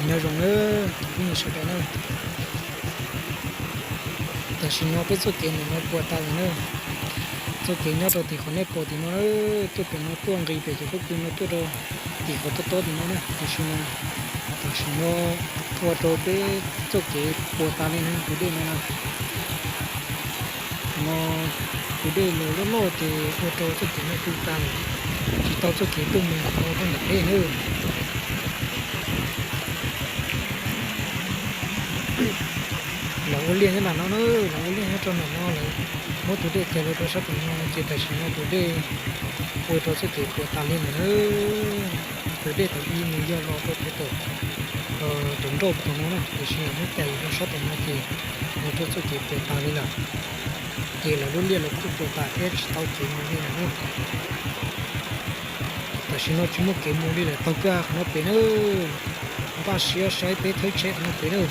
Nyob zoo nawb phooj ywg sawv daws na. Tam sim no peb txoj kev ntawm no puas tas lawm na. Txoj kev nyob rau tim qhov nej pom tim no na, tuaj pem no tuaj nqis pem cov pob kws no tuaj rau tim qhov tob tob tim no na. Tiam sis mas tam sim no ua rau peb txoj kev puas tas li na tus dej no na. No tus dej los loj loj ces ua rau txoj kev no tu tas lawm, tsis tau txoj kev tuaj mus ntawm no rau ntawm dej na. Lawv ua liaj nyob nram no na, lawv ua liaj nyob rau nram no lawm, muab tus dej kiag los rau sab tom no ces tam sim no tus dej ua rau txoj kev puas tas li lawm na. Tus dej thaum ub nws yog los rau pem tom tus nroj tom no na, tiam sis lawv muab cais los rau sab tom no ces ua rau txoj kev puas tas li lawm. Ces lawv lub liaj los kuj puas tas thiab tsis tau kev mus li lawm na. Tam sim no tsis muaj kev mus li lawm, taug kwj ha qhov no pem na, npaj siab saib peb thawb tsheb qhov no pem na.